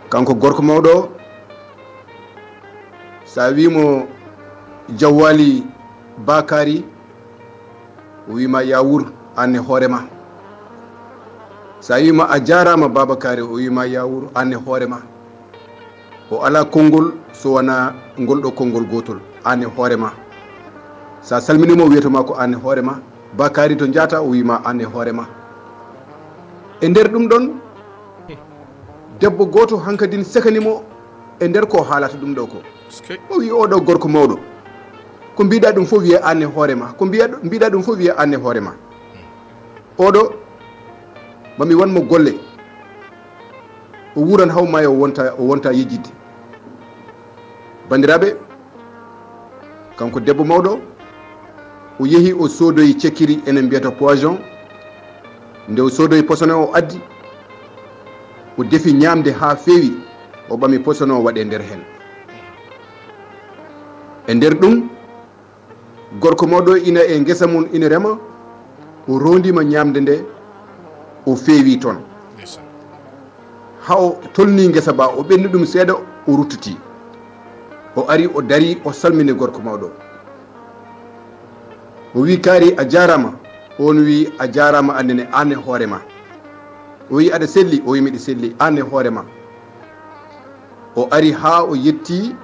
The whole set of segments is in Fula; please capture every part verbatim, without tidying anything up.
Kanko gorko mawɗo o, so a wii mo Jawwali Bakari, o wii ma ya wuur, aan e hoore ma. So a wii ma a jaaraama Babakari, o wii ma ya wuur, aan e hoore ma. O alaa konngol so wonaa ngol ɗoo konngol gootol, aan e hoore ma. So a salminii mo, o wiyata ma ko aan e hoore ma. Bakari to njaata, o wii ma aan e hoore ma. E nder ɗum ɗon, debbo gooto hankadin sekani mo e nder ko haalata ɗum ɗoo ko. O wii, "Oo ɗoo gorko mawɗo, ko mbiɗa ɗum fof wiye aan e hoore ma, ko mbiya-, mbiɗa ɗum fof wiye aan e hoore ma." Oo ɗoo, ma mi wan mo golle, o wuuran haw maayo, o wonta, o wonta yejjitde. Banndiraaɓe, kanko debbo mawɗo, o yehi o soodoyi cekkiri, enen mbiyata poison. Nde o soodoyi posone o addi, o defi ñaamde haa feewi, o ɓami posone o waɗi e nder heen. E nder ɗum, gorko mawɗo ina e ngesa mum ina rema, o roondiima ñaamde nde, o feewi toon. Haa o tolnii ngesa ba, o ɓenni ɗum seeɗa, o ruttitii. O ari, o darii, o salmini gorko mawɗo. O wii, "Kaari, a jaaraama." Oon wii, "A jaaraama, aan nene, aan e hoore ma." O wii, "Aɗa selli?" O wii, "Miɗa selli, aan e hoore ma." O ari haa o yettii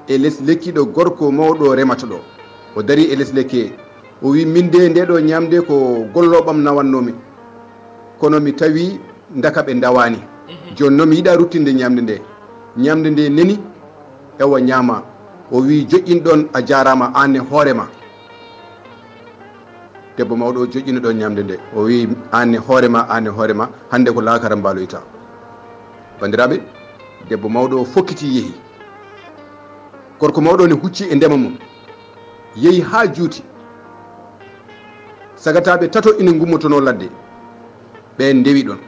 e les lekki ɗo gorko mawɗo remata ɗo. O darii e les lekki he. O wii, "Min de, nde ɗo ñaamde ko gollooɓam nawannoo mi. Kono mi tawi ndaka ɓe ndawaani. Jooni noon mi yiɗaa ruttinde ñaamde nde. Ñaamde nde neni, ewa ñaama." O wii, "Joƴƴin ɗoon, a jaaraama aan e hoore ma." Debbo mawɗo o joƴƴini ɗoon ñaamde nde. O wii, "Aan e hoore ma, aan e hoore ma, hannde ko laakara mbaaloyta." Banndiraaɓe, debbo mawɗo o fokkitii yehi. Gorko mawɗo ne hucci e ndema mum. Yehi haa juuti. Sagataaɓe tato ina ngummotonoo ladde. Ɓeen ndewi ɗoon.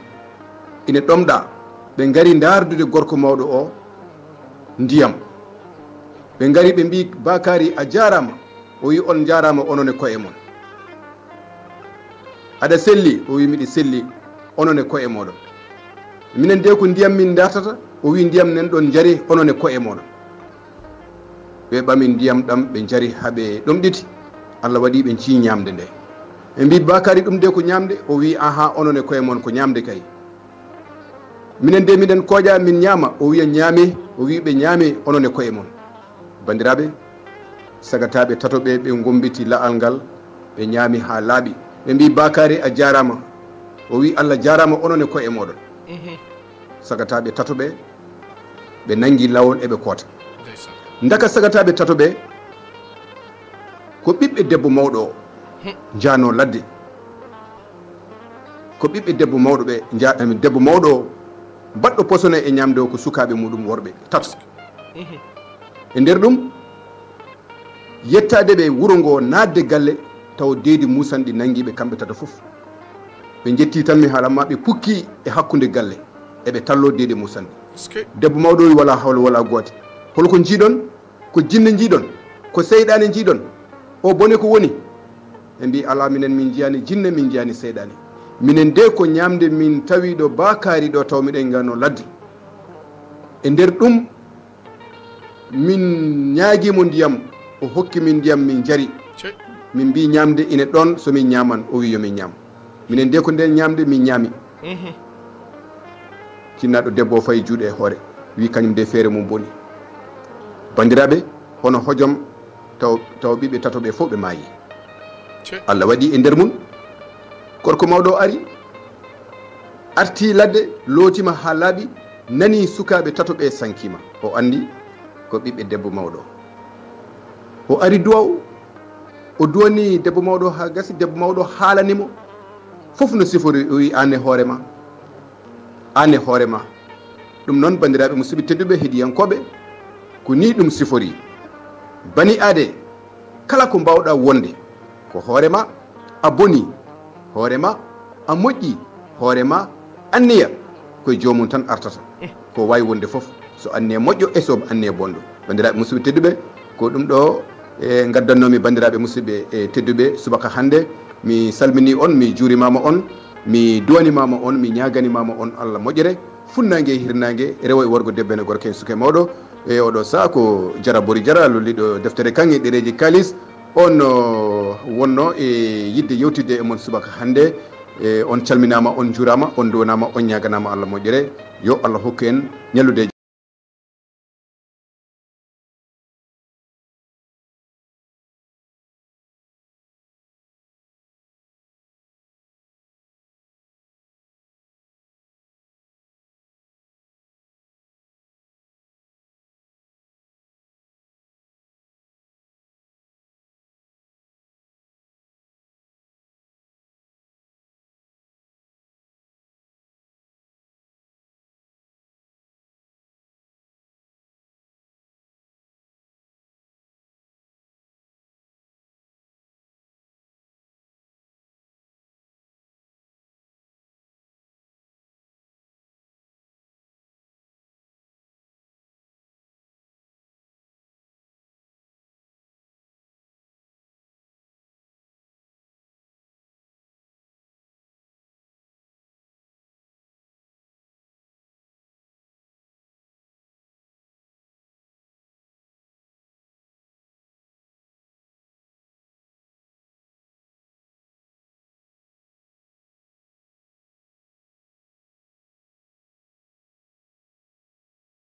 Ina ɗomɗaa. Ɓe ngari ndaardude gorko mawɗo o ndiyam. Ɓe ngari ɓe mbii, "Bakari, a jaaraama." O wii, "On njaaraama onon e ko'e mon." "Aɗa selli?" O wii, "Miɗa selli, onon e ko'e mooɗon." "Minen de ko ndiyam min ndartata." O wii, "Ndiyam nen ɗon njari onon e ko'e mooɗon." Ɓe ɓami ndiyam ɗam, ɓe njari haa ɓe ɗomɗiti. Allah waɗi ɓe ncii ñaamde nde. Ɓe mbii, "Bakari, ɗum de ko ñaamde?" O wii, "Ahaa, onon e ko'e mon ko ñaamde kay. Minen de miɗen kooƴa min ñaama." O wiya, "Ñaamee." O wii, "Ɓe ñaamee onon e ko'e mon." Banndiraaɓe, sagataaɓe tato ɓe, ɓe ngombiti la'al ngal, ɓe ñaami haa laaɓi. Ɓe mbii, "Bakari, a jaaraama." O wii, "Allah jaaraama, onon e ko'e mooɗon." Sagataaɓe tato ɓe, ɓe nanngi lawol eɓe koota. Ndaka sagataaɓe tato ɓe, ko ɓiɓɓe debbo mawɗo o njaanoo ladde. Ko ɓiɓɓe debbo mawɗo ɓe nja-, em, debbo mawɗo o, baɗɗo posone e ñaamde o ko sukaaɓe muɗum worɓe tato. E nder ɗum, yettaade ɓe wuro ngo, naatde galle, tawa deedi muusanɗi nanngi ɓe kamɓe tato fof. Ɓe njettii tan mi haalan ma, ɓe pukki e hakkunde galle, eɓe talloo deedi muusanɗi. Debbo mawɗo o wii, "Walaa hawla walaa quwwata. Hol ko njiiɗon? Ko jinne njiiɗon? Ko seyɗaane njiiɗon? O bone ko woni?" Ɓe mbii, "Alaa, minen min njiyaani jinne, min njiyaani seyɗaane. Minen de ko ñaamde min tawi ɗo Bakari ɗo, taw miɗen nganno ladde. E nder ɗum, min ñaagii mo ndiyam, o hokki min ndiyam, min njari. Min mbii ñaamde ina ɗoon, so min ñaaman." O wii yo min ñaam. Minen de ko nden ñaamde min ñaami. Cinnaaɗo debbo o fayi juuɗe e hoore, wii kañum de feere mum boni. Banndiraaɓe, hono hojom taw, taw ɓiɓɓe tato ɓe fof ɓe maayi. Allah waɗi e nder mum, gorko mawɗo o ari, arti ladde, lootima haa laaɓi, nani sukaaɓe tato ɓe sankiima. O anndi ko ɓiɓɓe debbo mawɗo. O ari duwaw, o duwani debbo mawɗo haa gasi, debbo mawɗo haalani mo fof no sifori, o wi, "Aan e hoore ma, aan e hoore ma." Ɗum noon, banndiraaɓe musidɓe tedduɓe heɗiyankooɓe, ko nii ɗum sifori. Bani aade, kala ko mbaawɗaa wonde, ko hoore ma, a boni, hoore ma, a moƴƴi, hoore ma, anniya, ko e joomum tan artata. Ko waawi wonde fof, so anniya moƴƴo e so anniya bonɗo. Banndiraaɓe musidɓe tedduɓe, ko ɗum ɗo, e, ngaddannoomi banndiraaɓe musidɓe, e, tedduɓe subaka hannde. Mi salminii on, mi juurimaama on, mi duwanimaama on, mi ñaaganimaama on Allah moƴƴere. funnaange e hirnaange, rewo e worgo, debbo e gorko en, suka e mawɗo. E oɗo saha ko Jara Bori Jara, lolliɗo deftere kaŋŋe ɗereeji kaalis. On wonno e yidde yewtidde e mon subaka hannde. E on calminaama, on njuuraama, on nduwanaama, on ñaaganaama Allah moƴƴere. Yo Allah hokku en ñallude.